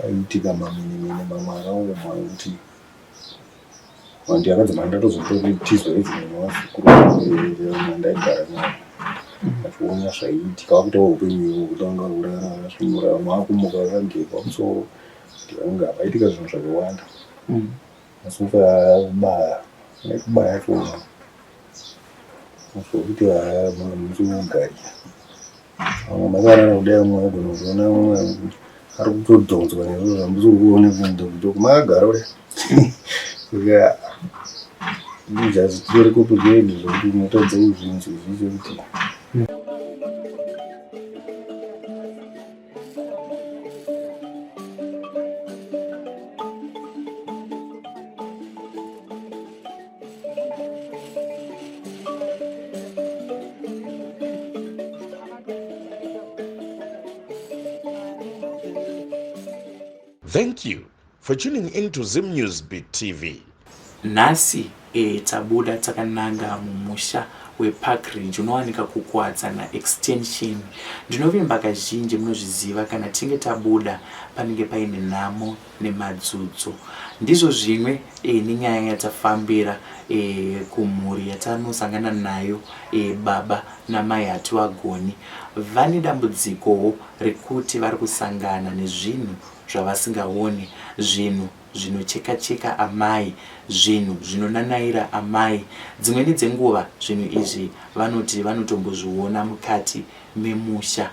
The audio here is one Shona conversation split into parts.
Paiitika mamine-mine mamwe akaoma ekuti vanhu yakadzimara ndatozototizwa even nevazukuru vandaigara navo vachiona zvaiitika vakuitawo upenyu iwo kuti vanga kurara vasvinura vamwe vakumuka vakagekwa musoro ndikaonga paitika zvinhu zvakawanda masofa akubaya nekubaya chona zvokuti haa musi unogarira Vamwe makarara kudai vamwe vaigona kutoona vamwe ari kutodhonzwa nezvo zvamusiri kuona kuenda kutoko makagara kudai saka just titori complicated zvekuti unotadza kuzvinzwisisa kuti Thank you for tuning in to Zim News Beat TV. Nhasi e, tabuda takananga mumusha weParkridge unowanika kuKuwadzana Extension. Ndinovimba kazhinji munozviziva kana tinge tabuda panenge paine nhamo nemadzudzo. Ndizvo zvimwe e, nenyaya yatafambira e, kumhuri yatanosangana nayo e, baba namai Hativagoni vane dambudzikowo rekuti vari kusangana nezvinhu zvavasingaone, zvinhu zvinocheka cheka amai, zvinhu zvinonanaira amai. Dzimweni dzenguva zvinhu izvi vanoti vanotombozviona mukati memusha.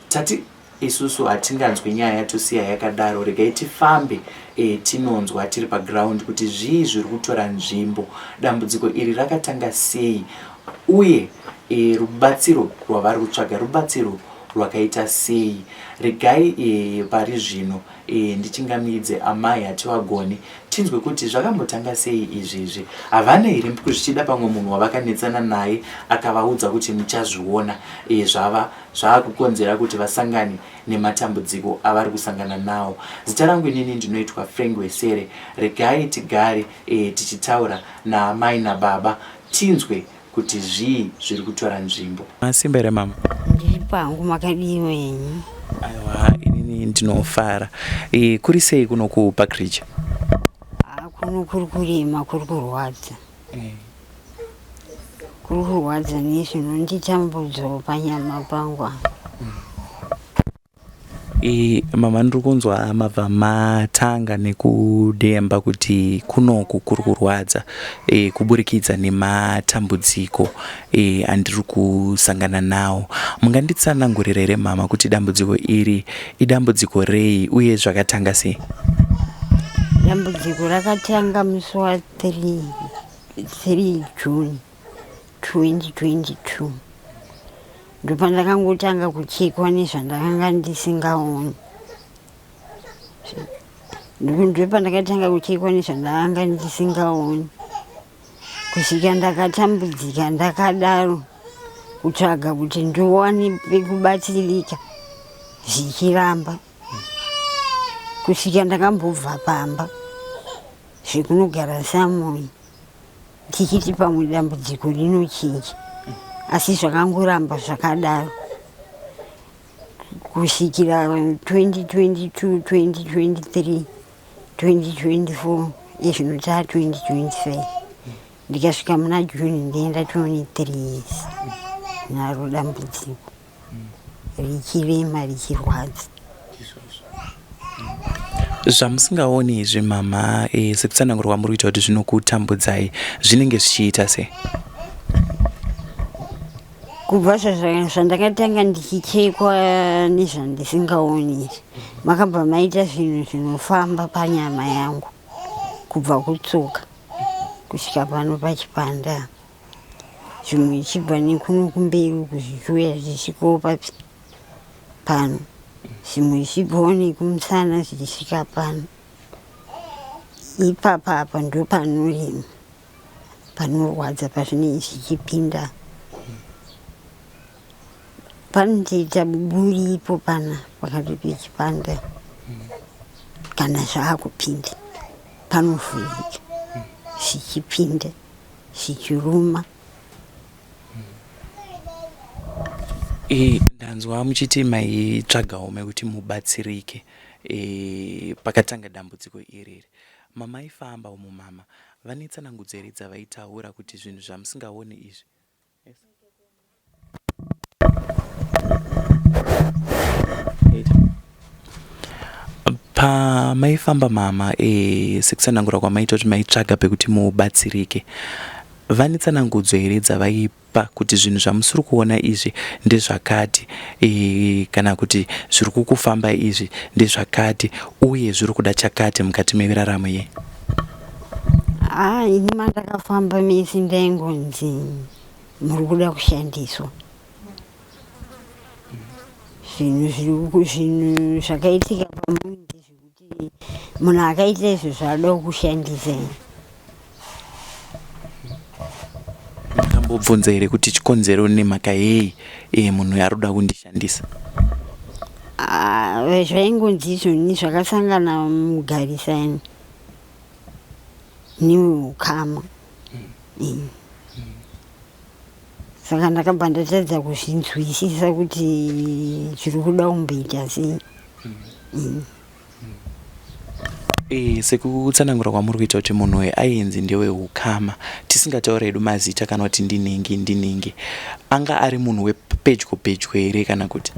Tati Isusu hatinganzwe nyaya tosiya yakadaro regai tifambe e, tinonzwa tiri paground kuti zvii zviri kutora nzvimbo, dambudziko iri rakatanga sei uye e, rubatsiro rwavari kutsvaga rubatsiro rwakaita sei. Regai e, pari zvino e, ndichingamidze amai hativagoni tinzwe kuti zvakambotanga sei izvizvi. Havana here zvichida pamwe munhu wavakanetsana naye akavaudza kuti muchazviona e, zvava zvaakukonzera kuti vasangane nematambudziko avari kusangana nawo. Zita rangu inini ndinoitwa Frank Wesere. Regai tigare e, tichitaura naamai nababa tinzwe kuti zvii zviri kutora nzvimbo. Masimba here mama? Ndiri pangu, makadiwa henyu? Aiwa, inini ndinofara. E, kuri sei kuno kuParkridge? Ah, kuno kuri kurema, kuri kurwadza. E. Kuri kurwadza nezvinonditambudzawo panyama pangu apa. E, mama ndiri kunzwa mabva matanga nekudemba kuti kunoku kuri kurwadza e, kuburikidza nematambudziko e, andiri kusangana nawo. Munganditsanangurira here mama kuti dambudziko iri idambudziko rei uye zvakatanga sei? Dambudziko rakatanga musi wa 3 3 June 2022 ndopandakangotanga kuchekwa nezvandakanga ndisingaoni ndopandakatanga kuchekwa nezvandakanga ndisingaoni kusvika ndakatambudzika ndakadaro kutsvaga kuti ndiwane pekubatsirika zvichiramba kusvika ndakambobva pamba zvekunogara samoyi tichiti pamwe dambudziko rinochinja asi zvakangoramba zvakadaro kusvikira 2022 2023 2024 izvino taa 2025 ndikasvika muna june ndienda 23 years naro dambudziko richirema richirwadza. Zvamusingaoni izvi mhamha e, sekutsanangura kwamuri kuita kuti zvinokutambudzai zvinenge zvichiita sei? Kubva zvandakatanga ndichichekwa nezvandisingaoni izvi makabva maita zvinhu zvinofamba panyama yangu kubva kutsoka kusvika pano pachipanda. Zvimwe zvichibva nekuno kumberi uku zvichiuya zvichisvikawo papi pano, zvimwe zvichibvawo nekumusana zvichisvika pano. Ipapa apa ndopanorema, panorwadza pazvinenge zvichipinda. Panotoita buri ipo pana pakati pechipanda kana zvaakupinda panovhurika zvichipinda. zvichiruma. E, ndanzwa muchiti maitsvagawo mekuti mubatsirike. E, pakatanga dambudziko iriri mamaifamba umu mama vane tsanangudzo here dzavaitaura kuti zvinhu zvamusingaoni izvi Pamaifamba mama e, sekutsanangura kwamaita kuti maitsvaga pekuti mubatsirike, vane tsanangudzo here dzavaipa kuti zvinhu zvamusiri kuona izvi ndezvakati e, kana kuti zviri kukufamba izvi ndezvakati uye zviri kuda chakati mukati meraramo ye? Ah, ini mandakafamba mese ndaingonzi muri kuda kushandiswa zvinhu zvinhu zvakaitika pamuri ndezvekuti munhu akaita izvo zvaada kushandisai Makambobvunza here kuti chikonzero nemhaka yei e, munhu uyu ari kuda kundishandisa? Ah, zvaingonzi izvoni zvakasangana mugarisani neukama mm. Saka ndakabva ndatadza kuzvinzwisisa kuti zviri kuda kumboita sei. Mm. E, sekutsanangura kwamuri kuita kuti munhu uyu ainzi ndewehukama tisingataura hedu mazita kana kuti ndinhingi ndinhingi anga ari munhu wepedyo pedyo here kana kuti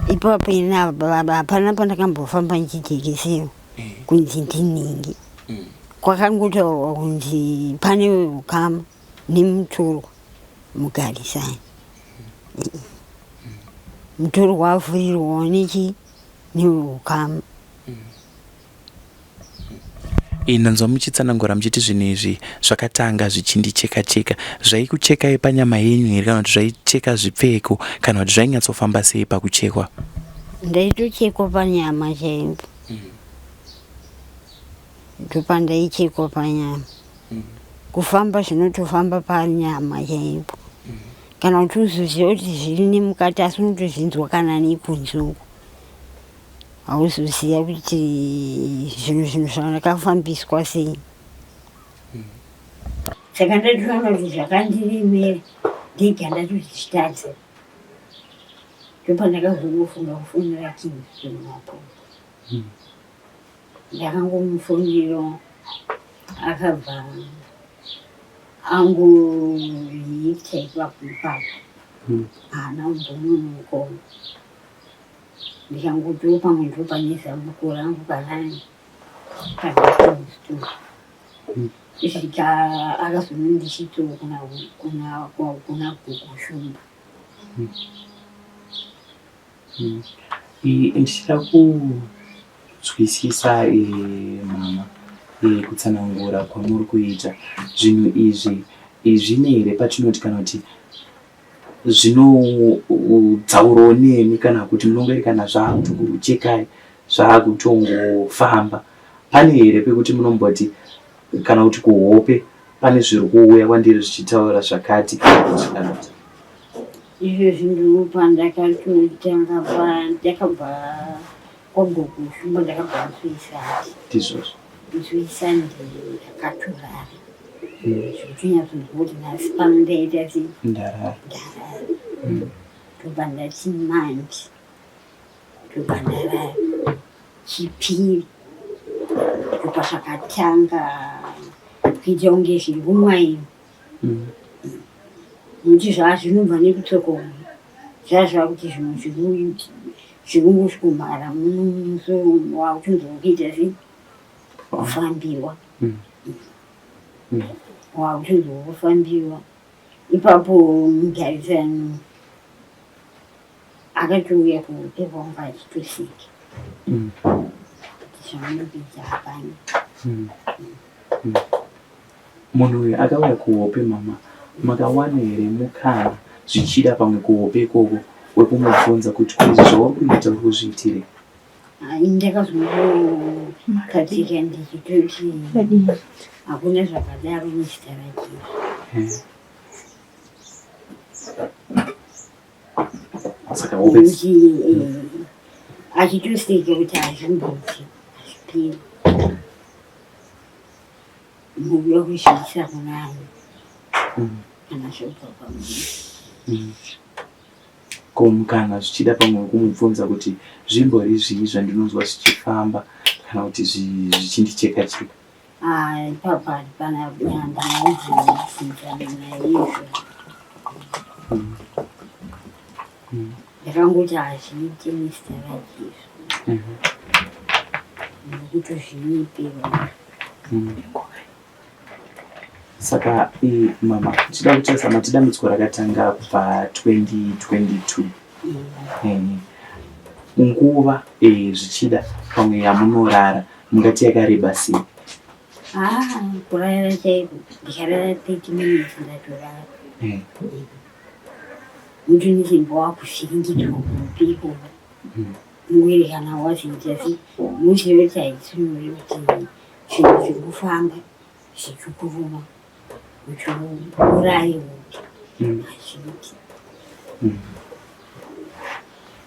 ipapo ini hapana pandakambofamba ndichijekesewa eh. kunzi ndinhingi mm. kwakangotaurwa kunzi pane wehukama nemutorwa mugarisani mutorwa avhurirwawo nechi neukama Ndanzwa muchitsanangura muchiti zvinhu izvi zvakatanga zvichindicheka cheka. Zvaikuchekai panyama yenyu here kana kuti zvaicheka zvipfeko kana kuti zvainyatsofamba sei pakuchekwa? Ndaitochekwa panyama chaipo. Ndopandaichekwa panyama. Kufamba zvinotofamba panyama chaipo. Kana kuti uzoziva kuti zviri nemukati asi unotozvinzwa kana nekunze uko. Hauzoziva kuti zvinhu zvinhu zvakafambiswa sei. Saka ndatoona kuti zvakandiremera ndega ndatozvitadza. Ndopandakazongofunga kufonera Kingston Maposa. Ndakangomufonera akabva angoita ipapo ipapo haana kumbononoka ndikangotiwo pamwe ndopane zambuko rangu karani kana kusvika akazonondisvitsawo kuna kuna kuna gogo Shumba. Ndichida kunzwisisa mama kutsanangura kwamuri kuita zvinhu izvi zvine here patinoti kana kuti zvinodzaurawo nemi kana kuti munongori kana zvakutokuchekai zvakutongofamba pane here pekuti munomboti kana kuti kuhope pane zviri kuuya kwandiri zvichitaura zvakati kana kuti Izvezvi ndopandakatotanga ndakabva kwagogo Shumba ndakabva musuicide. Ndizvozvo. Musuicide ndakatorara. Zvekutonyatsonzwa kuti nhasi pano ndaita sei? Ndarara. Ndarara. Ndobva ndati manje ndobva ndarara. Chipiri ndopazvakatanga kuita kunge zviri kumwayiwa. Nokuti zvazvinobva nekutsoka umu zvazvakuti zvinhu zvirikungosvikomhara mumusoro umu wakutonzwa kuita sei kufambiwa wakutonzwa kufambiwa ipapo mugarisani Akatouya kuhope kwangu achitoseka kuti zvamunopedza hapana. Munhu uyu akauya kuhope mama makawana here mukana zvichida pamwe kuhope ikoko wekumubvunza kuti ko izvi zvauri kuita uri kuzviitirei? Ini ndakazongokatika ndichitoti hakuna zvakadaro nezita raJesu. Saka hope Nekuti eh, achitoseka kuti hazvimbobvi hazviperi mukuda kuzviisa kunani kana zvobva pamuri. Ko mukana zvichida pamwe wekumubvunza kuti zvimbori zvii zvandinonzwa zvichifamba kana kuti zvichindicheka cheka? Ah, ipapo hapana ndinobvunzana naye izvo. Ndakangoti hazviite Mr. Right izvo. Ndikutozvinyepera. Saka mama, tichida kutarisa mati dambudziko rakatanga kubva 2022. Nguva zvichida pamwe yamunorara mungati yakareba sei? Ah, kurara chaiko ndicharara 30 minutes ndatorara. Muti unenge wakuvhiringidzwa kumupiko. Mwiri kana wazviita se muchive kuti haitsinuri kuti zvinhu zviri kufamba zvichikuruma kuti uuraye upi hazviiti.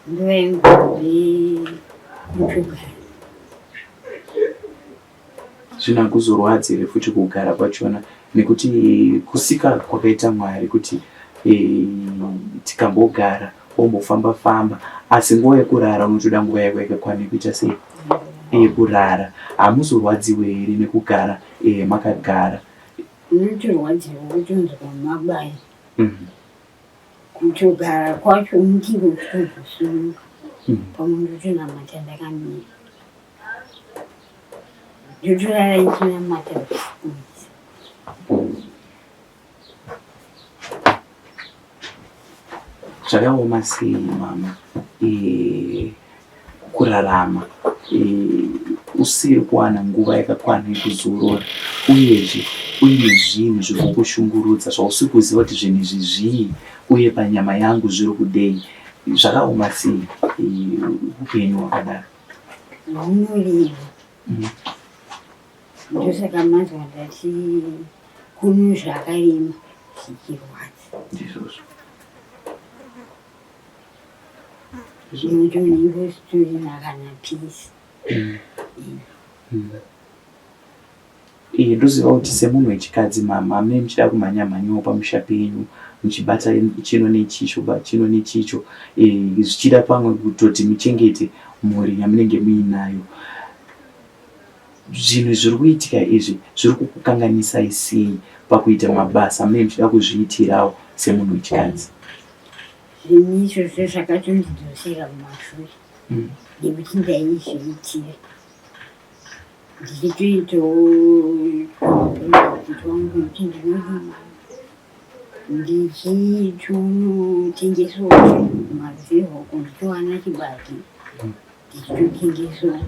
Nguva yenguva kutogara. Zvino hakuzorwadzi here futi kugara kwachona nekuti kusika kwakaita Mwari kuti e, tikambogara wombofamba famba asi nguva yekurara unotoda nguva yako yakakwana yekuita sei yekurara hamuzorwadziwe here nekugara e, makagara? Unotorwadziwa kutonzwa mabaya. Kutogara kwacho unenge uchitozosununga. Pamwe ndotonamata ndakamira. Ndotorara ndichinamata usiku. Zvakaoma sei mama e, kurarama e, usiri kuwana nguva yakakwana yekuzorora uyezve uine zvinhu zviri kukushungurudza zvausiri kuziva kuti zvinhu izvi zvii uye panyama yangu zviri kudei. Zvakaoma sei upenyu hwakadaro? Hunorema. Ndosaka manzwa ndati kuno zvakarema zvichirwadza. Ndizvozvo. Nekuti unenge usitorina kana peace. Iye ndoziva kuti semunhu wechikadzi mama munenge muchida kumhanya mhanyawo pamusha penyu muchibata chino nechicho chino nechicho zvichida pamwe kutoti muchengete mhuri yamunenge muinayo. Zvinhu zviri kuitika izvi zviri kukukanganisai sei pakuita mabasa amunenge muchida kuzviitirawo semunhu wechikadzi? Zvinhu izvozvo zvakatondidzosera kumashure nekuti ndaizviitira. Ndichitoitawo tumaproject twangu nekuti ndinorima ndichitonotengesawo maruzevha uko ndichiwana chibage ndichitotengesawo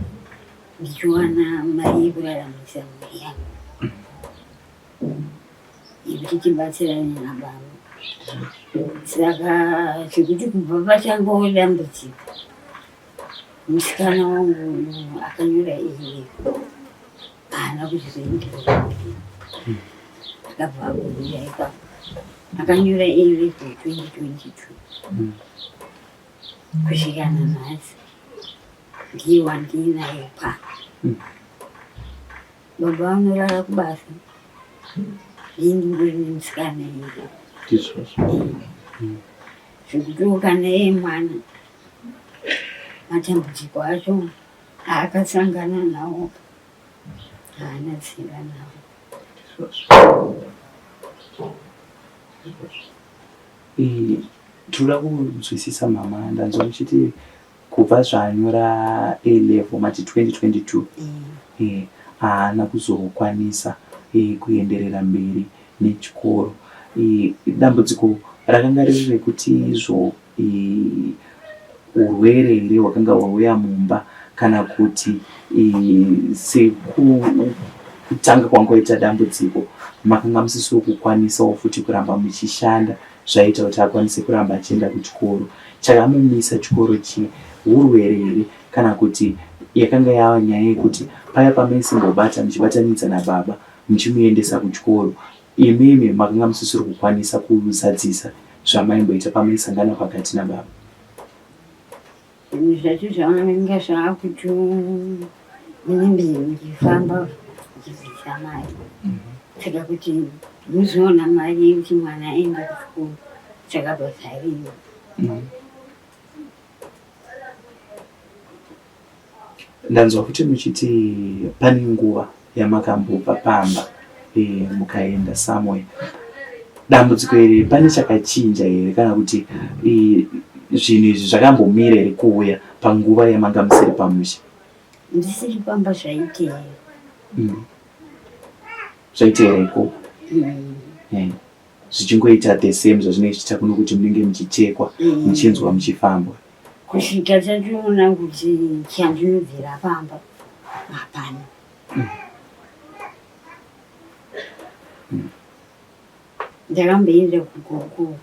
ndichiwana mari yekuraramisa mhuri yangu yekuti tibatsirane nababa. Saka zvekuti kubva patangawo dambudziko Musikana wangu uyu akanyora iyi haana kuchizoenderera mberi, akabva agumira ipapo. Akanyora A level 2022 kusvika nanhasi ndiye wandiinaye pano. Baba vanorara kubasa ini ndingori nemusikana iye. Ndizvozvo. Zvekuti kana iye mwana matambudziko acho aakasangana nawo haana tsira nawo. Tinoda kunzwisisa mama, ndanzwa muchiti kubva zvaanyora A level mati 2022 haana kuzokwanisa kuenderera mberi nechikoro. Dambudziko rakanga riri rekuti izvo urwere here hwakanga hwauya mumba kana kuti sekutanga kwanga kwaita dambudziko makanga musisiri kukwanisawo futi kuramba muchishanda zvaiita kuti akwanise kuramba achienda kuchikoro. Chakamumisa chikoro chii? Hurwere here kana kuti yakanga yava nyaya yekuti paya pamaisimbobata muchibatanidza nababa muchimuendesa kuchikoro imimi makanga musisiri kukwanisa kuzadzisa zvamaimboita pamaisangana pakati nababa? Zvinhu zvacho zvanga zvakuti munenge muchifamba muchibvisa mari saka kuti muzoona mari yekuti mwana aende kuchikoro chakabva zvarema. Ndanzwa futi muchiti pane nguva yamakambobva pamba mukaenda somewhere. Dambudziko iri pane chakachinja here kana kuti zvinhu izvi zvakambomira here kuuya panguva yamanga musiri pamusha? Ndisiri pamba zvaiteera. Zvaiteera ikoko? Zvichingoita the same zvazvinenge zvichiita kuno kuti munenge muchichekwa, muchinzwa muchifambwa. Kusvika tatoona kuti chandinobvira pamba hapana. Ndakamboenda kuGokwe uko,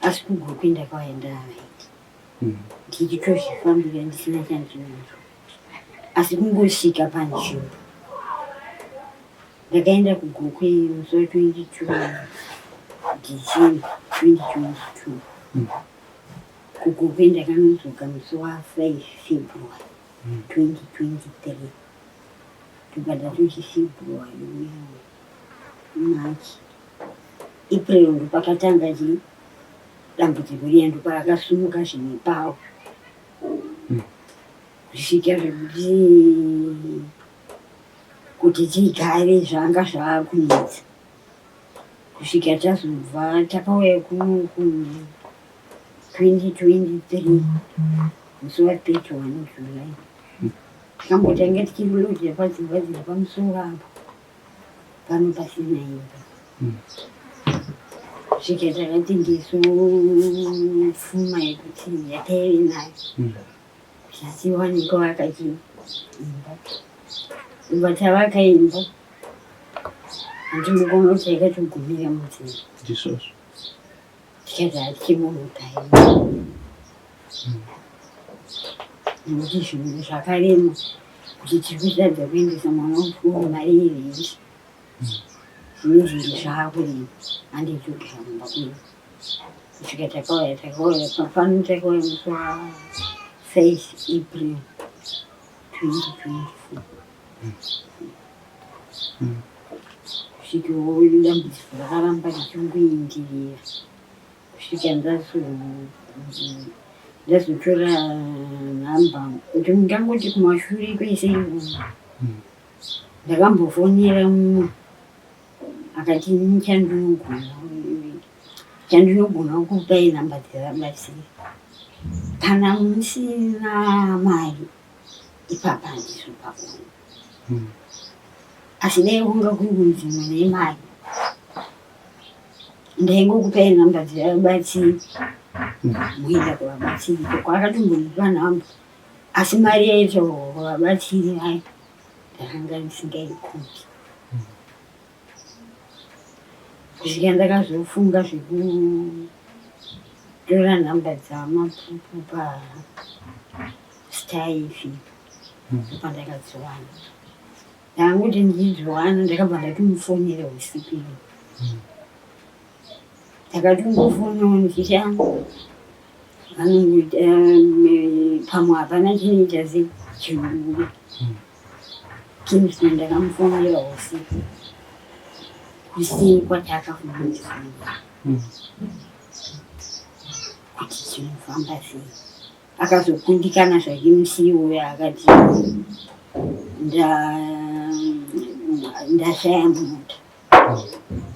asi kuGokwe ndakauya ndavaiti ndichitozvifambira ndisina chandinonzwa, asi kungosvika panzvimbo. Ndakaenda kuGokwe musi wa 22 December 2022. KuGokwe ndakanodzoka musi wa 5 February 2023. Ndobva ndatoti February uya March April ndopakatanga chi dambudziko riya, ndoparakasumuka zvine power kusvika zvekuti kuti tigare zvanga zvaakunetsa, kusvika tazobva takauya kuno ku 2023 musi wa 31 July. Takambotanga tichiloja padzimba dziri pamusoro apo pano pasina imba, kusvika takatengesa pfuma yekuti yataive nayo kuti tiwane kuvaka imba. Imba tavaka imba, handimukona kuti yakatogumira mudzimba. Ndizvozvo. Tikati hatichimunoka nekuti zvinhu zvakarema kuti tiri kutadza kuendesa mwana kuchikoro, mari yerendi zvinenge zvaakurema, handitogara mumba kuno kusvika takauya. Takauya pano, takauya musi wa 5 April 2024, kusvikawo dambudziko rakaramba richingoenderera kusvika ndazotora nhamba. Kuti ndangoti kumashure kwese ndakambofonera mumwe akati, "Ini chandinogona kukupai nhamba dzevabatsiri, kana musina mari ipapa handizopakona, asi dai kunga kuri kunzi mune mari ndaingokupai nhamba dzevabatsiri muenda kuvabatsiri." Kwakatombondipa nhamba, asi mari yaitaurwa kuvabatsiri vayo ndakanga ndisingaikundi, kusvika ndakazofunga zvekutora nhamba dzamapupu paStar FM. Ndopandakadziwana. Ndangoti ndichidziwana, ndakabva ndatomufonera usiku iyo. Ndakatongofonawo ndichiti vanongoita pamwe hapana chinoita sechinobuda. Kingston ndakamufonera usiku kusini kwatakafunga ndifonera kuti chinofamba sei. Akazokundikana zvake musi iwoyo, akati ndashaya mota.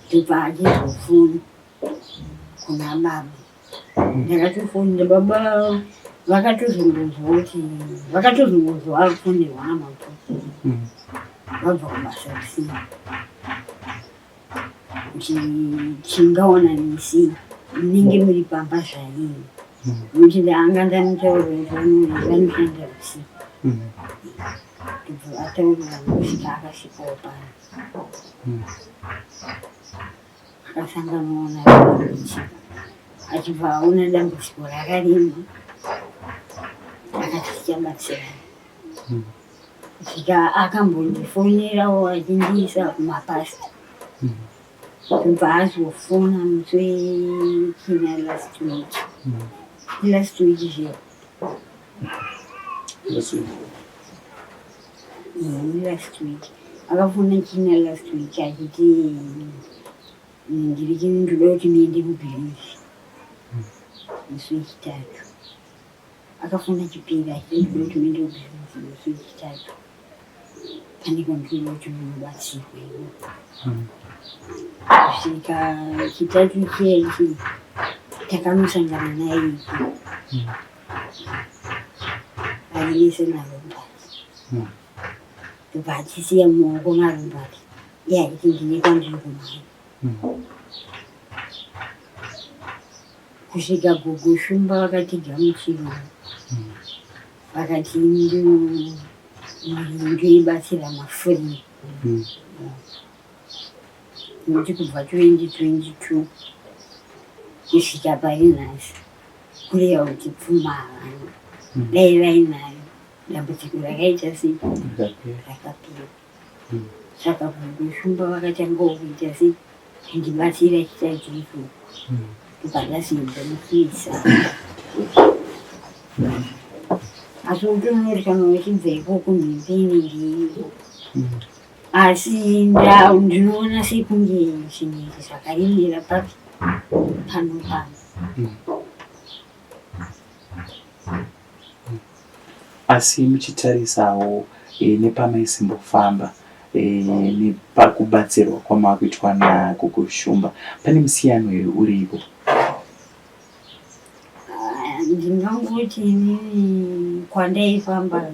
Ndobva achizofona kuna baba. Ndakatofonera baba, vakatozongonzwa kuti vakatozongonzwa vafonerwa namapupu vabva kubasa kusina kuti chingaona nisi munenge muri pamba zvaii, nokuti ndanga ndamutaurira kuti vanoshanda usiku. Ndobva vataurira kusvika akasvikawo pano, akasanganawo nacho, achibva aona dambudziko rakarema, akati tichabatsirana. Kusvika akambondifonerawo achindiisa kumapasta, ndobva azofona musi wechina last week, last week zve. Last week. Last week akafona china last week achiti ndiri ndoda kuti ndiende kuBelize musi wechitatu. Akafona chipiri achiti ndikuda kuti uende kubhizimusi musi wechitatu. Pane kwandinoda kuti mubatsirwe ikoko. Kusvika chitatu chiya ichi takanosangana naye iko. Ari vese naRobert. Ndobva atisiya mumaoko maRobert. Iye achiti ndine kwandiri kumhanya. Kusvika gogo Shumba vakatigamuchira vakati ndoibatsira mafuri nokuti kubva 2022 kusvika pari nhasi kureva kuti pfuma havana dai vainayo dambudziko rakaita sei rakapera. Saka gogo Shumba vakatangawo kuita sei kundibatsira chitadzo ichocho ndobva ndazoenda mukuisa asi utonoti kana uchibva ikoko mhimbi inenge iriko asi ndinoona sekunge zvinhu izvi zvakaremera papi pano pano. Asi muchitarisawo nepamaisimbofamba nepakubatsirwa kwamakuitwa nagogo Shumba pane musiyano here uripo? Ndingangoti inini kwandaifamba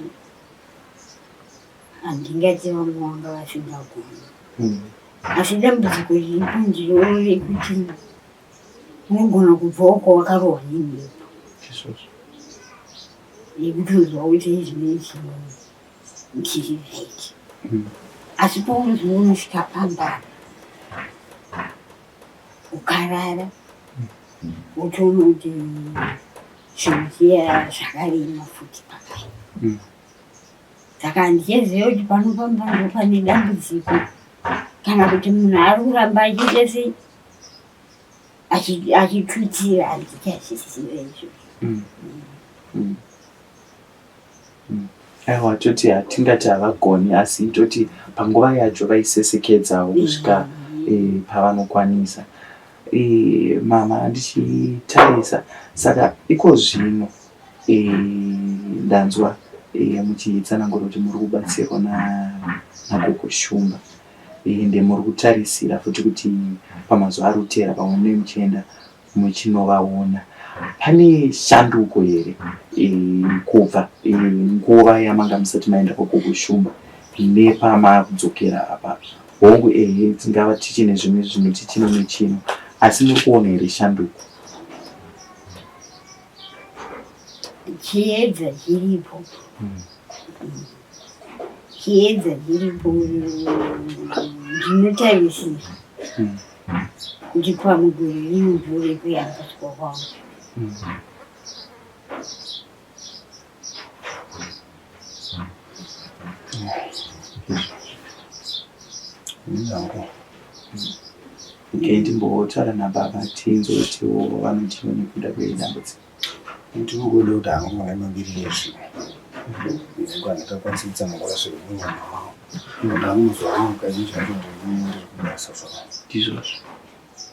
handingati vamwe vanga vasingagoni asi dambudziko riripo ndiro rekuti Unogona kubva uko wakarohwa nemhepo yekutonzwa kuti izvinezvi ndiri right asi paunozonosvika pamba ukarara wotoona kuti zvinhu zviya zvakarema futi pakai saka handichaziva kuti panofamba ndopane dambudziko kana kuti munhu ari kuramba achiita sei Achitutsira handichazviziva izvozvo. Aiwa toti hatingati havagoni asi toti panguva yacho vaisesekedzawo kusvika pavanokwanisa. Mama ndichitarisa saka iko zvino ndanzwa muchitsanangura kuti muri kubatsirwa nagogo Shumba. Ende muri kutarisira futi kuti pamazuva ari kuteera pamwe munenge muchienda muchinovaona. Pane shanduko here kubva nguva yamanga musati maenda kwaGogo Shumba nepamakudzokera apa? Hongu ehe tingava tichine zvimwe zvinoti chino nechino asi muri kuona here shanduko? Chiedza chiripo. Chiedza chiripo ndinotarisira kuti pamwe gore rino ndore kuyambutswa kwangu. Okay, ndimbotaura nababa tinzwe kutiwo vanotiwo nekuda kwedambudziko. Ndinokuda kuti hangu mwana mambiri ezvinhu nekuti handingakwanisi kutsanangura zviri munyama mangu. Ndinoda muzuva kazhinji kacho ndiri kubasa zvavo. Ndizvozvo.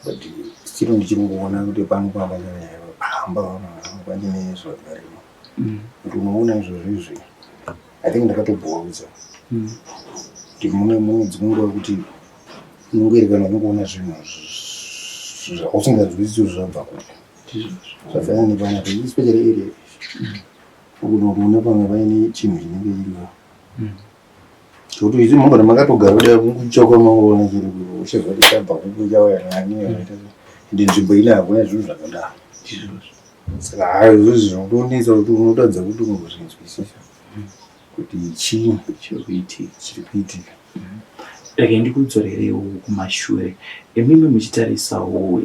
But still ndichiri kungoona kuti pano pamba hamba pandine zvakarema. Kuti unoona izvozvo izvi I think ndakatobhowa kuti mune mune dzimwe nguva kuti unongoerekana unongoona zvinhu zvausinganzwisisi kuti zvabva kupi. Zvafanana nepana especially area unogona kuona pamwe paine chinhu chinenge chiripo zvekuti isu mungona makatogara kudai kungochokwa mangoona chiri uchibva kuti chabva kupi chauya nani ende nzvimbo ine hakuna zvinhu zvakadaro saka hayo izvozvi zvinotonetsa kuti unotadza kuti ungozvinzwisisa kuti chii chiri kuitika chiri kuitika Regai ndikudzorerewo kumashure imimi muchitarisawo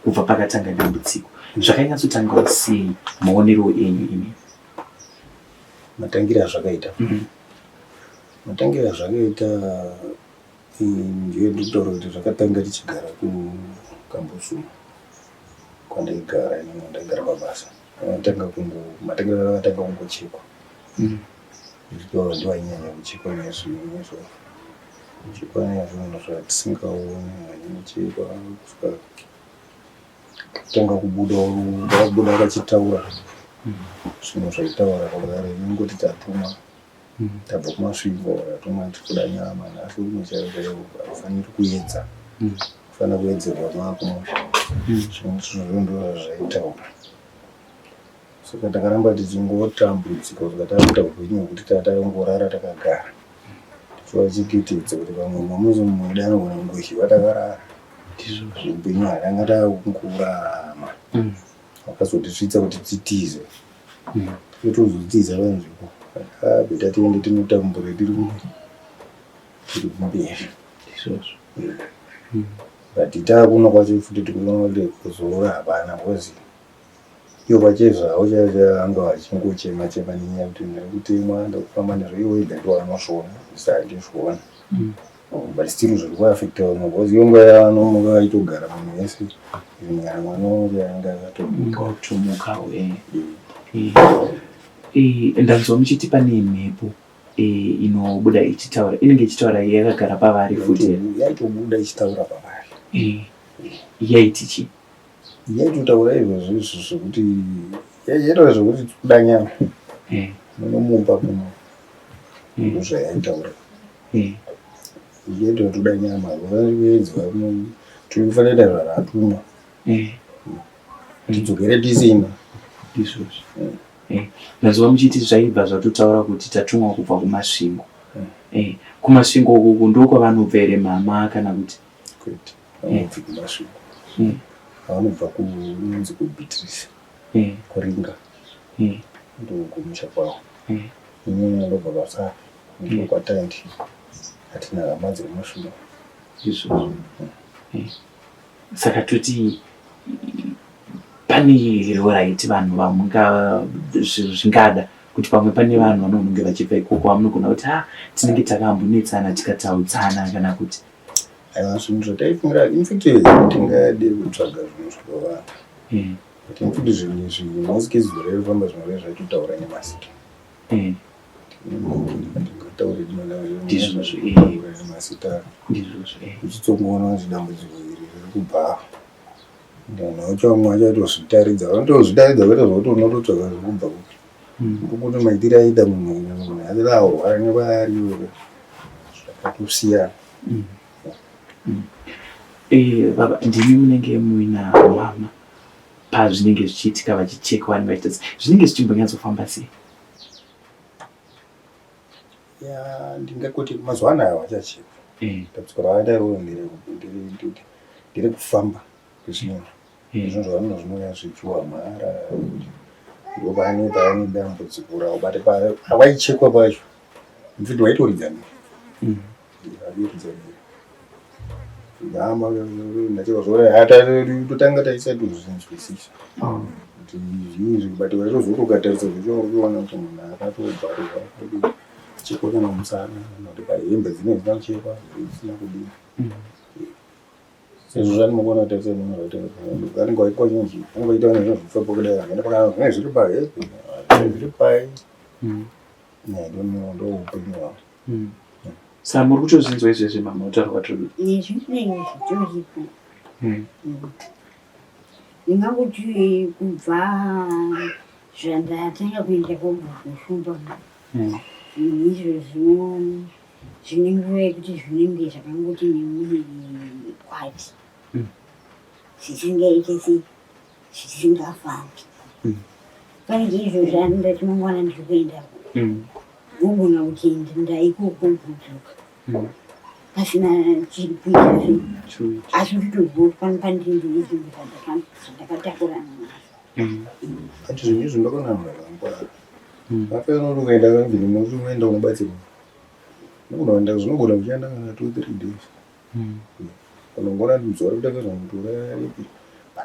kubva pakatanga dambudziko zvakanyatsotangawo sei maonero enyu imi? Matangire azvakaita matangire azvakaita ndiye ndikutaura kuti zvakatanga tichigara kuKambusuma kwandaigara inini ndaigara pabasa Vakatanga kungo matangiro akatanga kungochekwa. Ndivo vainyanya kuchekwa nezvinhu kuchekwa nezvinhu zvatisingaoni vachinochekwa kusvika kutanga kubuda vabuda vachitaura. Zvinhu zvaitaura kwavari ingoti tatumwa tabva kuMasvingo, tatumwa tiri kuda nyama nhasi uno chaivo chaivo, haufaniri kuedza, kufanira kuedzerwa maakumusha. Zvinhu izvozvo ndo zvaitaura. Saka takaramba tichingotambudzika kusvika takuita upenyu hwekuti takangorara takagara tichivachengetedza kuti vamwe mamuzomuda anogona kungozhiva takarara. Upenyu hwatanga takurarama wakazotisvitsa kuti titize, totozotiza panzvimbo better tiende tinotambura tiri kumberi. Ndizvozvo. But taakuno kwacho futi tikuona kuti kuzorora hapana, because ivo pachezvavo chaivo anga vachingochema chema nenyaya yekuti ndiri kutemwa, ndikufamba nezvo, ivo ega ndivo vanozviona, isu hatizvioni. But still zviri kuafecta vamwe, because iyo nguva yavanomuka vaitogara munhu wese, even kana mwana wangu anga akatomuka. Ngotomukawo. Ndanzwa muchiti pane mhepo inobuda ichitaura, inenge ichitaura yakagara pavari futi? Yaitobuda ichitaura pavari. Yaiti chii? Yaitotaura izvozvo izvo zvekuti yaitaura zvekuti kuda nyama munomupa kuno, ndozvayaitaura. Yaitaura toda nyama, kuedzwa, tinofanira kuita zvaratumwa, tidzokere tisina. Ndizvozvo. Ndanzwa muchiti zvaibva zvatotaura kuti tatumwa kubva kuMasvingo. Kumasvingo ukuku ndokwavanobva here mama, kana kuti? Kwete, vanobvi kuMasvingo. Vanobva kunonzi kuBeatrice, kuRinga, ndokumusha kwavo. Inini ndobva kwaSavi, ndokwataindi, hatina hama dzekuMasvingo. Izvozvo. Saka toti pane right vanhu vamunga zvingada kuti pamwe pane vanhu vanonge vachibva ikoko vamunogona kuti ha tinenge takambonetsana tikataudzana, kana kuti? Aiwa, zvinhu zvataifungira, infact tingade kutsvaga zvinhu zvakawanda, but infact zvinhu izvi most cases zvaifamba zvinoreva zvaitotaura nemasita. Tingataure Ndizvozvo. nemasita. Ndizvozvo. Uchitsongoona kuti dambudziko iri riri kubva, munhu wacho vamwe vachatozvitaridza, vanotozvitaridza kwete zvokuti unototsvaga zviri kubva kupi, ngokuti maitiro aita munhu, munhu asati arwara nepaari zvakatosiyana. Baba, ndimi munenge muina mama pazvinenge zvichiitika, vachichekwa, vanenge vachiita zvinenge zvichimbonyatsofamba sei? Ya, ndingangoti mazuva anaya vachachekwa. Dambudziko ravaita iroro nderekufamba kwezvinhu izvo zvavanenge zvinouya zvichiwa mhara, ndo pane dambudziko ravo. But pavaichekwa pacho, infact vaitoridza mhere, vairidza mhere hama ndachekwa zvo, totanga taisatozvinzwisisa kuti zvii izvi, but waitozoti ukatarisa zvacho uri kuona kuti munhu akatobvarurwa, chekwa kana musana, kana kuti pahembe dzinenge dzisina kuchekwa, dzisina kudini. Sezvo zvanimokuona kutarisa munhu vanenge vaitwa chinji, vanenge vaita nezvo zvipfeko kudai, vakaenda pakana zvinenge zviri pahembe, zvinenge zviri pai. I don't know, ndo upenyu hwavo. Saka muri kutozvinzwa izvezvi, mama, kutaura kwatiri kuita? Izvi zvinenge zvitoripo. Ndingangoti kubva zvandatanga kuenda kokushumba, zvinhu izvo zvine nguva yekuti zvinenge zvakangoti nemuviri kwati zvisingaite sei, zvisingafambi. Pane izvo zvandati mangwana ndiri kuendako, unogona kuti ndaikoko kudzoka pasina chiri kuita sei, asi uchitozwa kuti pano pandiri ndine zvinhu zvandakatakurana nazvo. But zvinhu izvi ndakaona vanhu vakangwara vapera kuti ukaenda kanzvimbo musi unoenda unobatsirwa, unogona kuenda, zvinogona kushanda kana 2, 3 days. Unongona zuva rekutanga kuti uraripi,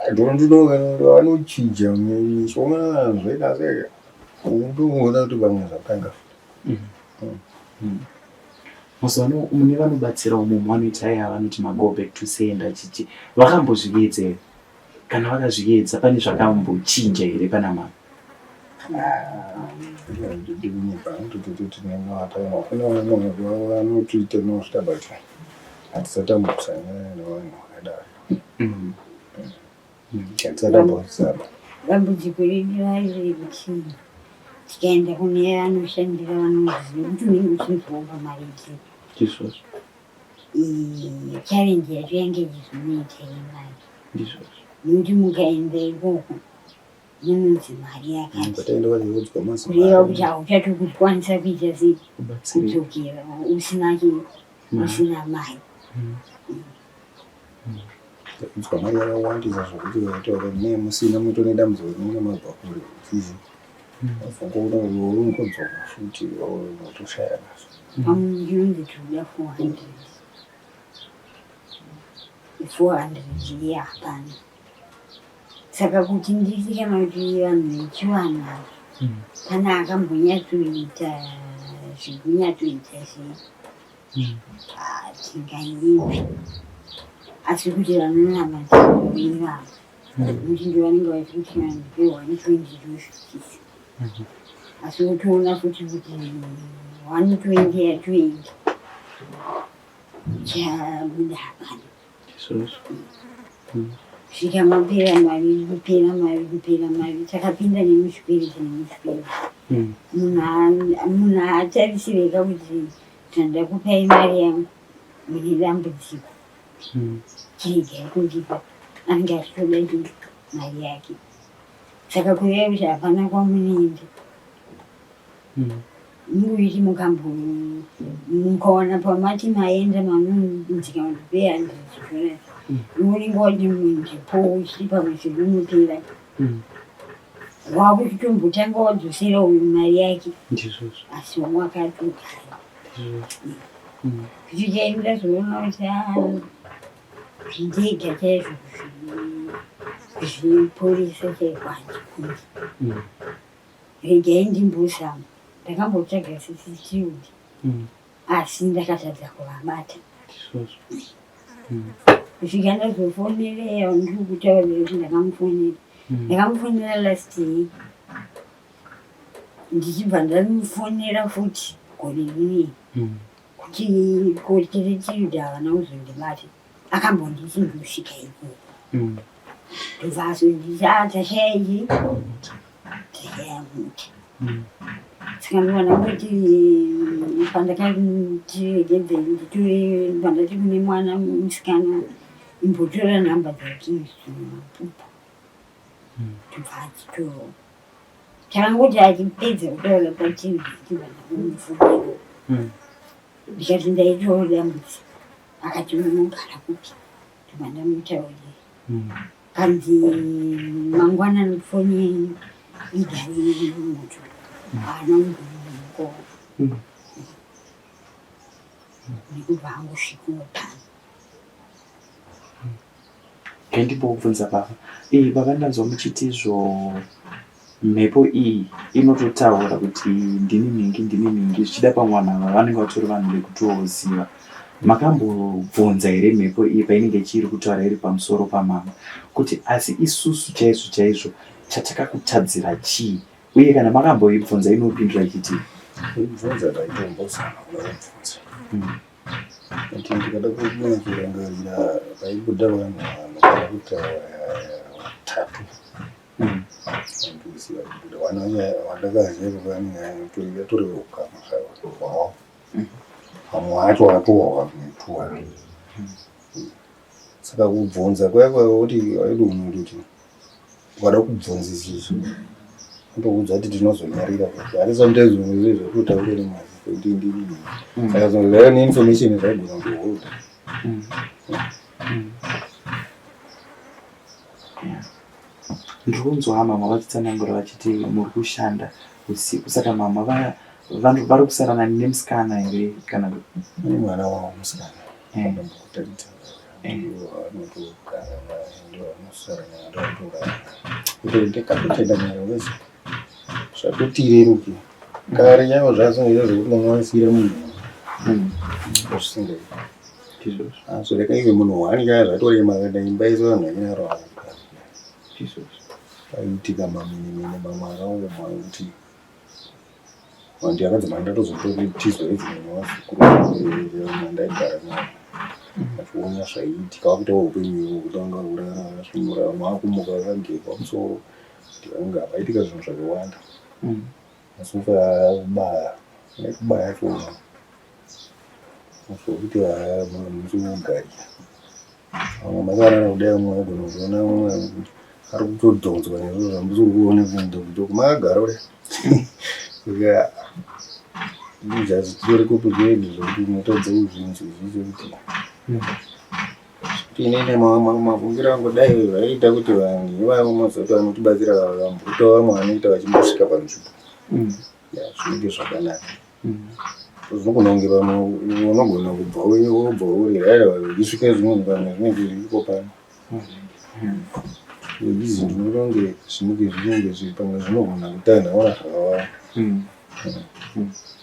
I don't know kana vanochinja mishonga zvoita sei, unotoona kuti vamwe zvatanga. Mazuva ano mune vanobatsirawo mumwe vanoita aya vanoti mago back to sender chichi, vakambozviedza here? Kana vakazviedza, pane zvakambochinja here pana mama? Kunyepa tototi kune vanotoita nosvika, but hatisatambosangana nevanhu vakadaro, hatisatambosaba. Dambudziko redu raive rekuti tikaenda kune vanoshandira vanoziva kuti unenge uchinzwa pamaredhiyo. Ndizvozvo. Challenge yacho yange ichizonoita yemari. Ndizvozvo. Nekuti mukaenda ikoko munonzi mari yakati. Pataenda vachiudzwa mazuva. Kureva kuti hauchatokukwanisa kuita sei Kubatsirika. kudzokera usina chii usina mari. Udzwa mari yakawandisa zvokuti ukataura ne musina mutone dambudziko rinenge mabva kure uchizi wafunga ungodzoka futi unotoshaya basa. Pamwe ndinonzi tinoda 400. 400 iye hapana. Saka kuti nditi kana kuti vanhu vechivanhu ava pane akambonyatsoita zvekunyatsoita sei hatinganyepi asi kuti vanonamata ivavo nekuti ndo vanenge vachikuti kana ndipe 120 tosvikisa asi wotoona futi kuti 120 yatoenda chabuda hapana. Ndizvozvo. Svika mapera mari, kupera mari, kupera mari, takapinda nemuchikwereti nemuchikwereti. Munhu haatarisireka kuti zvandakupai mari yangu mune dambudziko chiregai kundipa, anenge achitoda chii mari yake. Saka kureva kuti hapana kwamunoenda. Mungoiti mukawana pamati maenda manonzi kana kuti pay $100 unenge wati mundipo uchiti pamwe sekunopera wakuchitombotanga wadzosera uyu mari yake. Ndizvozvo. Asi wakatogara. Ndizvozvo. Kuti chaida zoona kuti zvindega chaizvo zviporisa chaiko handikundi. Regai ndimbozama. Ndakambotsvaga CCTV asi ndakatadza kuvabata. Ndizvozvo. Kusvika ndazofonera ndiri kutaurira kuti ndakamufonera. Ndakamufonera last year ndichibva ndamufonera futi gore rineri kuti kotiretilda havana kuzondibata. Akambonditi ndosvika ikoko. Ndobva azonditi tashaya ichi tashaya mota. Saka ndinoona kuti pandakati regedzei nditore pandati kune mwana musikana imbotora nhamba dzaKingston Mapupu. Ndobva achitora. Takangoti achipedza kutaura paTV ndibva ndamufonera. Ndikati ndaitawo dambudziko. Akati unogara kupi? Ndobva ndamutaurira. Kanzi mangwana foni yenyu igare iri mumoto. Haana kumbondimukawo. Nekubva angosvikawo pano. Ngendimbobvunza baba. Baba ndanzwa muchiti izvo mhepo iyi inototaura kuti ndini nhingi ndini nhingi zvichida pamwe vanhu ava vanenge vatori vanhu vekutoziva. Makambobvunza here mhepo iyi painenge ichiri kutaura iri pamusoro pamama kuti asi isusu chaizvo chaizvo chatakakutadzira chii? Uye kana makamboibvunza inopindura ichiti Kuibvunza ndaitombozama kuda kubvunza. Kuti ndikada kunyatsorangarira paibuda vanhu vanokona kutaura vatatu. Vanduzi vaibuda wandakaziva vanhu yatori ukama hwavo. Vamwe vacho vatowa kutua. Saka kubvunza kuya kwekuti waidonwa kuti ukada kubvunzisisa ndokuudza kuti tinozonyarira kuti hari sometimes zvimwe zvekutaura nemazwi kuti ndini. Saka zvimwe zvaiva neinformation zvaigona kuholda. Ndiri kunzwa mama vachitsanangura vachiti muri kushanda usiku saka mama vari kusara nani nemusikana here kana Mune mwana wavo musikana anombokutarita ndiwo anotogara naye ndiwo anosara naye ndiwo anotorara naye. Ndikatotenda Mwari wese zvatotireruke kare chaivo zvazongoita zvekuti unowanisira munhu zvisingaiti. Ndizvozvo. Asi reka ive munhu wani chaivo zvatorema kana imba iso vanhu vanyarara kugara. Ndizvozvo. Paiitika maminimini mamwe akaoma ekuti ndakadzimara ndatozotizwa even nevazukuru vandaigara navo vachiona zvaiitika vakuitawo upenyu kutanga kurara vasvinura vamwe vakumuka vakagekwa musoro. Anga paitika zvinhu zvakawanda. Masofa akubaya nekubaya chona zvokuti haa munhu musi kugarira. Vamwe makarara kudai vamwe vaigona kutoona mumwe ari kutodhonzwa nezvinhu zvamusi kuona kuenda kutoko makagara kudai. Saka ndizvo complicated zvokuti unotadza kuzvinzwisisa kuti inini mafungiro angu dai vaiita kuti vanhu ivavo mazoti vanotibatsira vamboitawo vamwe vanoita vachimbosvika panzvimbo zvinenge zvakanaka. Zvinogona kunge pamwe unogona kubva wobva uri raira uchisvika zvimwe pamwe zvinenge zviripo pano. Izvi ndinoona kunge zvinenge zvinenge zviri pamwe zvinogona kutanha ona zvakawanda.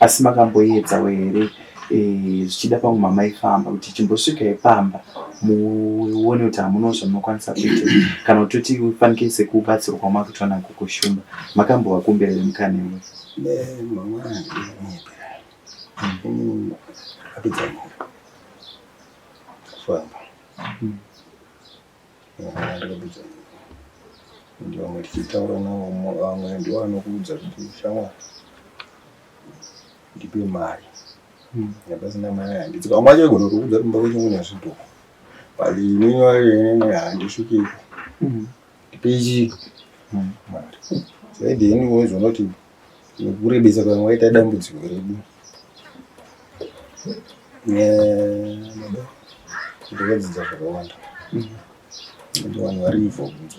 Asi makamboedzawo here zvichida pamwe mamaifamba kuti chimbosvikai pamba muone kuti hamunawo zvamunokwanisa kuita kana kutoti fanike sekubatsirwa kwamakuitwa naGogo Shumba, makambovakumbira here mukana iwoyo? Mama ndinonyepera. Ini ndakapedza nyika kufamba. Ndakapedza nyika. Ndi vamwe tichitaura navo vamwe ndivo vanokuudza kuti shamwari ndipe mari. Pasina mari handisi. Vamwe vacho vaigona kutokuudza kuti mumba kwenyu mune zvidhoma. But inini handisvikiko. Ndipe chii? Mari. So at the end unozoona kuti nekurebesa kwanga kwaita dambudziko redu. Baba ndakadzidza zvakawanda. Kuti vanhu vari evil kunze.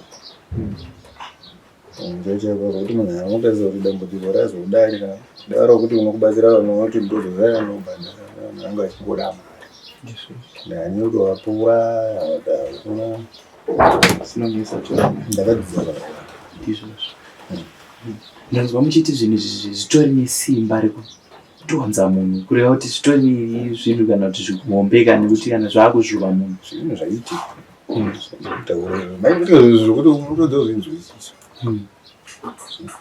Chaicho kuti munhu anotarisa kuti dambudziko razodai kana daro kuti unokubatsira vanhu unoti ndozodai anobhadhara vanhu vanga vachingoda mari. Ndani kutovapuwa hakuna Sinonetsa chose. Ndakadzidza zvakawanda. Ndizvozvo. Ndanzwa muchiti zvinhu izvi zvitori nesimba rekutonza munhu, kureva kuti zvitori zvinhu kana kuti zvihombe kana nekuti kana zvakuzvuva munhu. Zvinhu zvaitika. Kutaura maitika zvokuti unotodza kuzvinzwisisa.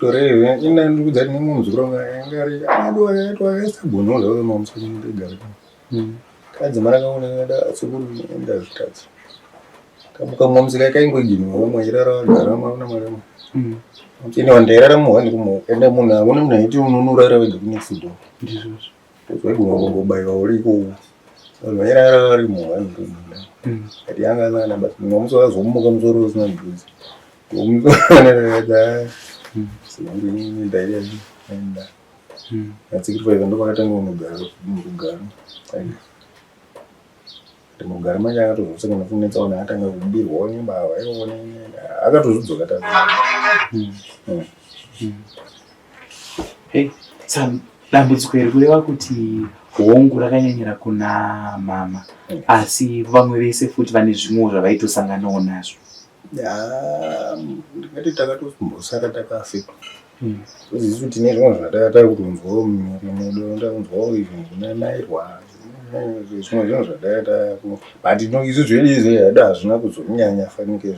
Torei ina ndikudza kuti nemumwe muzukuru wangu anga ari ado akaitwa akaisabhono zvavo mamusoro ndegara. Kadzimara kaona da sekuru ndazvitadza. Kamuka mumwe kaingoiginwa vamwe vachirara vagara maona mari. Ende vanhu tairara muhwani rumo ende munhu hakuna munhu aiti unonorara wega kunext door. Ndizvozvo. Waigona kungobaiwa uriko. Vanhu vairara vari muhwani rumo. Ati yanga asina basa. Mumwe musi wazomuka musoro usina bvudzi. Ndaenda. Atsikirwa ndopakatanga kunogara murugare. Mugare manje akatozosangana futi netsaona akatanga kubirwawo nembavha ikoko akatozodzoka ta. Hey, Sam, dambudziko iri kureva kuti hongu rakanyanyira kuna mama asi vamwe vese futi vane zvimwewo zvavaitosanganawo nazvo. Ndingati takatombosara takafekwa. Isu tine zvimwe zvataka kutonzwawo mumiri medu, takunzwawo izvi kunanairwa zvimwe zvinhu zvataka but isu zvedu izvi hedu hazvina kuzonyanya fanike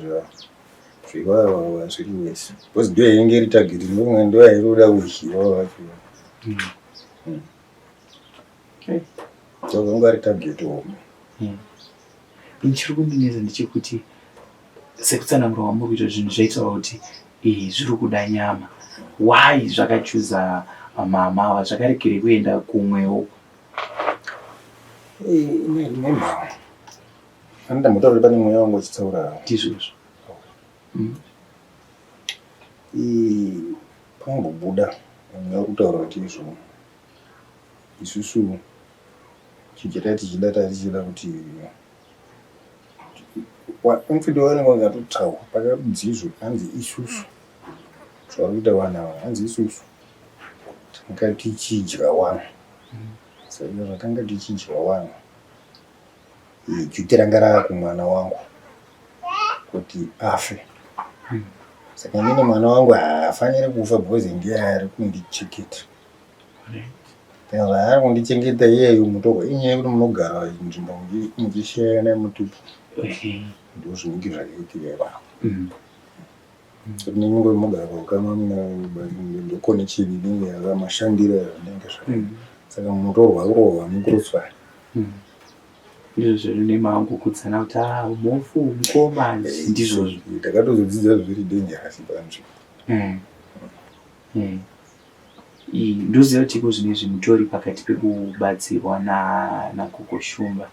zvivava zviri wese because ndiyo yainge iri target ndokunge ndiyo yaitoda kudyiwa vacho. So vanga vari target homwe. Chiri kundinetsa ndechekuti sekutsanangura kwamuri kuita zvinhu zvaitaura kuti zviri kuda nyama. Why zvakachuza mama ava zvakaregere kuenda kumwewo? Nemhau. Andambotaura kuti pane mweya wangu uchitaura. Ndizvozvo. Pangobuda mweya uri kutaura kuti izvo isusu chii tichida tatichida kuti infact vanenge vakatotaura pakabvunzi izvo hanzi isusu zvavari kuita vanhu ava hanzi isusu tanga tichidya wani saka zvatanga tichidya wani duty ranga rava kumwana wangu kuti afe. Saka inini mwana wangu haafaniri kufa because ndiye ari kundichengeta. Saka zvaari kundichengeta iyeyu mutorwa inyaya yekuti munogara nzvimbo muchishayana mutupo. Ndozvinenge zvakaitika ipapo. Kuti nyengo munogara paukama ndoconnection inenge yakamashandiro azvinenge zvakaita. Saka mutorwa kurohwa mukuruswa. Ndizvo zvine mangukudzana kuti ah mhofu mukoma ndizvozvo. Takatozodzidza zviri dangerous panzvimbo. Ndoziva kuti iko zvino izvi mutori pakati pekubatsirwa naGogo Shumba.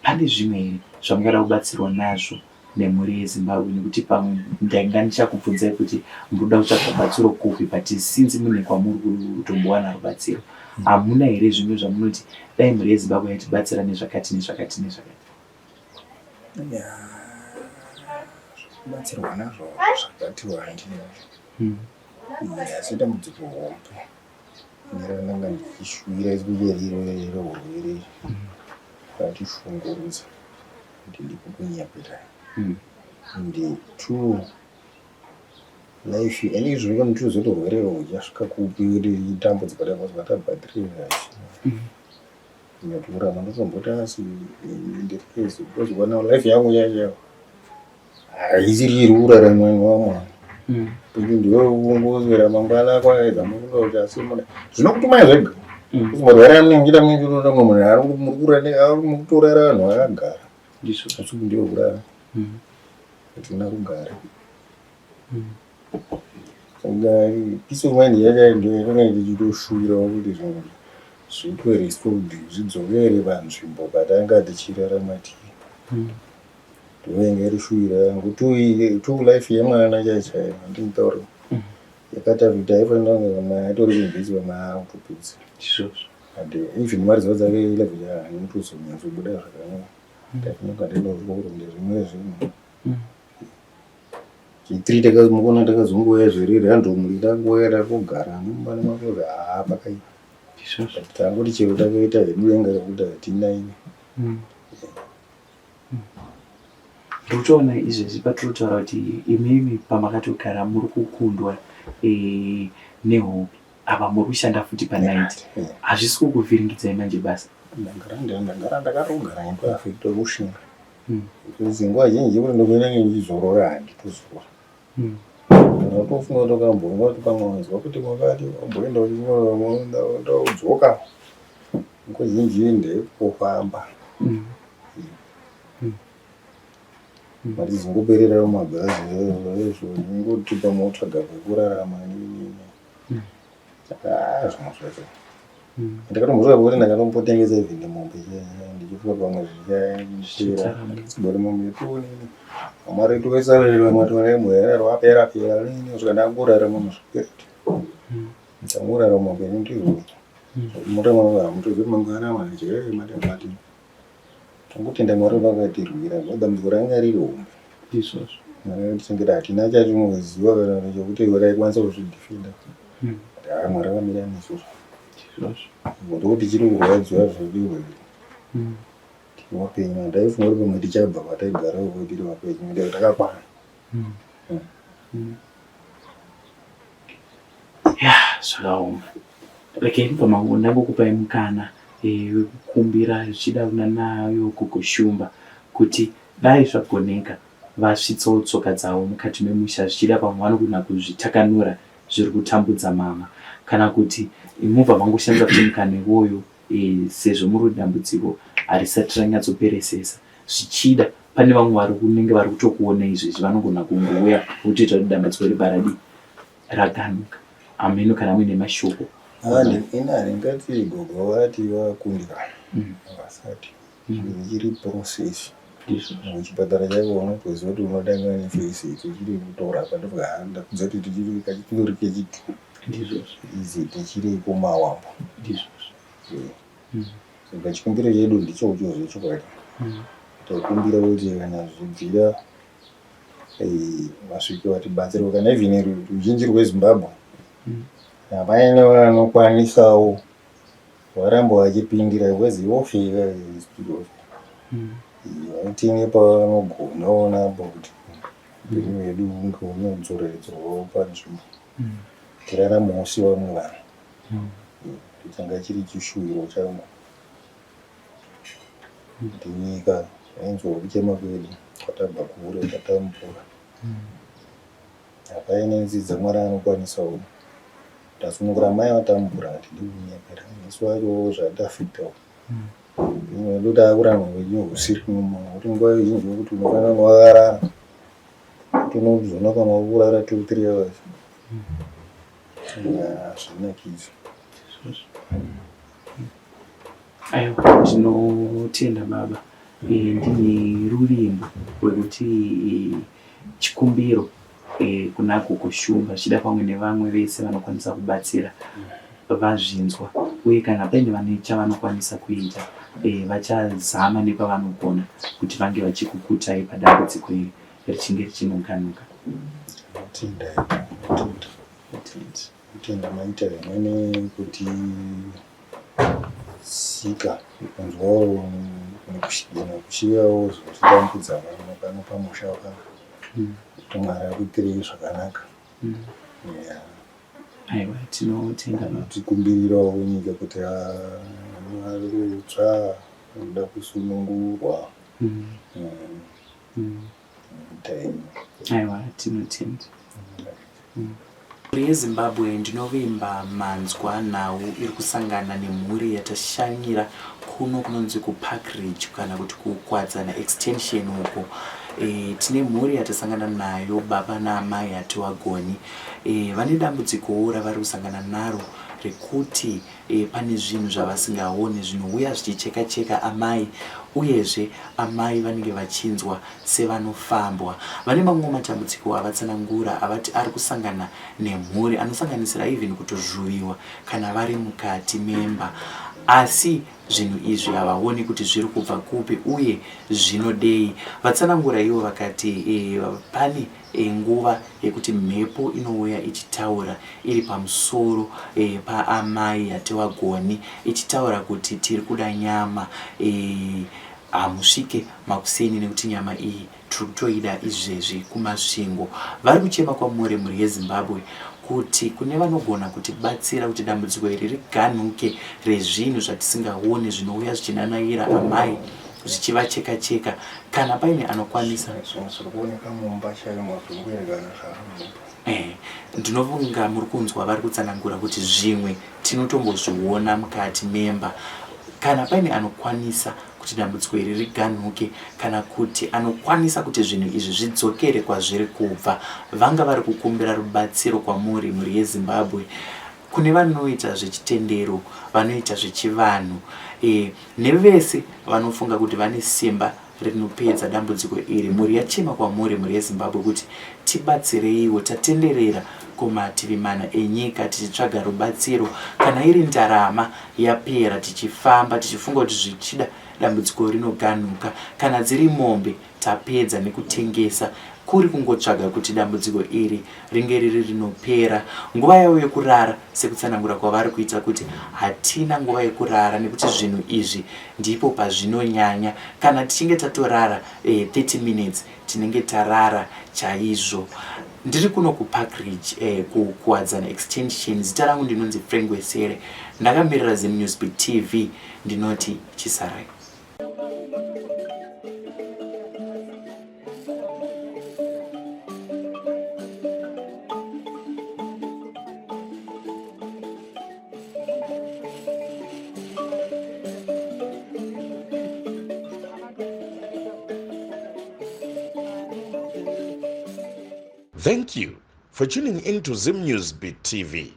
Pane zvimwe here zvamungada kubatsirwa nazvo nemhuri yeZimbabwe nekuti pamwe ndanga ndichakubvunzai kuti muri kuda kutsvaga rubatsiro kupi but since mune kwamuri kutombowana rubatsiro hamuna here zvimwe zvamunoti dai mhuri yeZimbabwe yatibatsira nezvakati nezvakati nezvakati? Zvekubatsirwa nazvo zvakati wandei asi dambudziko hombe randanga ndichishuwira especially rehurwere ratishungurudza kuti ndikukunyeperai and two life ene izvozvo ndinozotorwerera uchasvika kupi kuti dambudziko rako tabhadhirira Ndinotorama ndotomboti asi ndirikezi because kuona life yangu chaiyo haisiri iri kurarama wamwana kuti ndiwe ungoswera mangwana kwaedza mufunga kuti asi muna zvinokutumai zvega kuti murwere munenge muchiita munenge mumwe munhu ari muri kutorara vanhu vakagara asi kuti ndiwe kurara kuti una rugare. Saka peace of mind yacho ndiyo yatinenge tichitoshuvirawo kuti zvinhu zviitwe restored zvidzokere panzvimbo patanga tichirarama tiri. Ndiyo yanga iri shuviro yangu. Two life yemwana chaiyo chaiyo handimutaure yakati aifanira kunge mwana atori kuuniversity pamwe akutopedza. And even mari dzavo dzake level yaanotozonyatsobuda zvakanaka. Ndafunga ndinozwa kuti ndezvimwe zvinhu. Chitiri takazomuona takazongouya zviri random tangouya takugara mumba nemakore haa pakaipa. Izvozvo. Tangoti chero takaita hedu denga rekuti hatina ini. Ndikutoona izvezvi patiri kutaura kuti imimi pamakatogara muri kukundwa eh, nehope apa muri kushanda futi panight hazvisi kukuvhiringidzai manje basa. Ndagara ndagara ndakatogara nekuafekta kushinga. Because nguva zhinji kuti ndokuinenge ndichizorora handitozorora. Unotofunga kuti ukambonwa kuti pamwe wanzwa kuti wakati wamboenda ndodzoka. Nguva zhinji ndeyekufamba. Matizongoperera mumabhazi izvo ngoti pamwe wotsvaga pekurarama nini. Saka haa zvimwe zvacho. Ndakatombosvika pekuti ndakatombotengesa even mombe ndichifunga pamwe zvichaitira. Ndikati mombe tonini. Mari toisarira matore mwerero apera pera nini kusvika ndangorarama muzvikwereti. Ndangorarama upenyu ndizvo. Mutemo hamutozivi kuti mangwana manje mati tongotenda Mwari vakatirwira. Dambudziko ranga riri hombe. Izvozvo. Mwari vakatichengeta hatina chatinoziva kana chekuti raikwanisa kuzvidhifenda. Haa Mwari vakamira nesu. Izvozvo. Ndokuti tichiri kurwadziwa zvedu tiri vapenyu. Handaifunga kuti pamwe tichabva kwataigara uko tiri vapenyu nekuti takakwana. Ya zvakaoma. Regai ndibva mangu ndangokupai mukana wekukumbira zvichida kunanayo Gogo Shumba kuti dai zvagoneka vasvitsawo tsoka dzavo mukati memusha zvichida pamwe vanogona kuzvitakanura zviri kutambudza mama kana kuti mobva mangoshandisa futi mukana iwoyo sezvo muri dambudziko harisati ranyatsoperesesa zvichida pane vamwe vari kunenge vari kutokuona izvezvi vanogona kungouya votoita kuti dambudziko ribva radii raganuka hameno kana muine mashoko. Ini handingati gogo vati vakundikana vasati ichiri process. Muchipatara chaiko unotoziva kuti unotanga nefesi tichiri kutorapa ndobva ndakudza kuti tichiri kachindori kechitu Ndizvozvo. izi tichiri kumawambo. Ndizvozvo. Saka chikumbiro chedu ndichocho zvechokwadi. Taikumbira kuti kana zvibvira vasvike vatibatsire kana even ruzhinji rweZimbabwe havaine vanokwanisawo varambe vachipindira because iwofi vaitine pavanogonawo napo kuti upenyu hwedu hunge hunodzoreredzwawo panzvimbo tiraramewo sevamwe vanhu. Changa chiri chishuwiro changu kuti nyika yainzwawo kuchema kwedu kwatabva kure tatambura. Hapaine nzizi dzaMwari anokwanisawo tasunungura mai vatambura hatidi kunyepera nesu vacho zvatafitawo. Ndoda kurarama upenyu husiri normal nekuti nguva zhinji yekuti unofanira kunge wakarara. Tonozona kana kurara 2 3 hours. Zvinakidza. Aiwa, tinotenda baba. Ndine ruvimbo rwekuti chikumbiro kuna Gogo Shumba, zvichida pamwe nevamwe vese vanokwanisa kubatsira vazvinzwa, uye kana paine vane chavanokwanisa kuita, vachazama nepavanogona kuti vange vachikukutai padambudziko iri richinge richinoganuka. Tinotenda, tinotenda. Kutenda maita vamwene kuti sika kunzwawo nekushirawo zvotitambudza vamwe pano pamusha pano, kuti Mwari akuitirei zvakanaka. Yeah. Aiwa, tinotenda baba. Tikumbirirawo nyika kuti vari kutsva vanoda kusunungurwa. Itai. Aiwa, tinotenda. Mhuri yeZimbabwe, ndinovimba manzwa nhau iri kusangana nemhuri yatashanyira kuno kunonzi kuPark Ridge kana kuti kuKwadzana Extension uko. Tine mhuri yatasangana nayo, baba naamai Hatiwagoni. Vane dambudzikowo ravari kusangana naro rekuti pane zvinhu zvavasingaone zvinouya zvichicheka cheka amai, uyezve amai vanenge vachinzwa sevanofambwa. Vane mamwewo matambudziko avatsanangura avati ari kusangana nemhuri, anosanganisira even kutozvuviwa kana vari mukati memba, asi zvinhu izvi havaoni kuti zviri kubva kupi uye zvinodei. Vatsanangura ivo vakati pane nguva yekuti mhepo inouya ichitaura iri pamusoro paamai Hatiwagoni, ichitaura kuti tiri kuda nyama, hamusvike makuseni nekuti nyama iyi tiri kutoida izvezvi kuMasvingo. Vari kuchema kwamuri mhuri yeZimbabwe kuti kune vanogona kutibatsira kuti dambudziko iri riganhuke, rezvinhu zvatisingaoni zvinouya zvichinanaira amai zvichivacheka cheka. Kana paine anokwanisa Zviri kuoneka mumba chaimo, zviri kuerekana zvaro mumba. Ndinofunga muri kunzwa vari kutsanangura kuti zvimwe tinotombozviona mukati memba. Kana paine anokwanisa kuti dambudziko iri riganhuke, kana kuti anokwanisa kuti zvinhu izvi zvidzokere kwazviri kubva, vanga vari kukumbira rubatsiro kwamuri mhuri yeZimbabwe, kune vanoita zvechitendero, vanoita zvechivanhu, nevese vanofunga kuti vane simba rinopedza dambudziko iri. Mhuri yachema kwamuri mhuri yeZimbabwe kuti tibatsireiwo, tatenderera kumativi mana enyika tichitsvaga rubatsiro. Kana iri ndarama yapera tichifamba tichifunga kuti zvichida dambudziko rinoganhuka, kana dziri mombe tapedza nekutengesa, kuri kungotsvaga kuti dambudziko iri ringe riri rinopera. Nguva yavo yekurara, sekutsanangura kwavari kuita kuti hatina nguva yekurara nekuti zvinhu izvi ndipo pazvinonyanya. Kana tichinge tatorara 30 minutes tinenge tarara chaizvo. Ndiri kuno kuPark Ridge, kuKuwadzana Extension. Zita rangu ndinonzi Frank Wesere, ndakamirira Zim Newsbeat TV, ndinoti chisarai. Thank you for tuning in to Zim News Beat TV.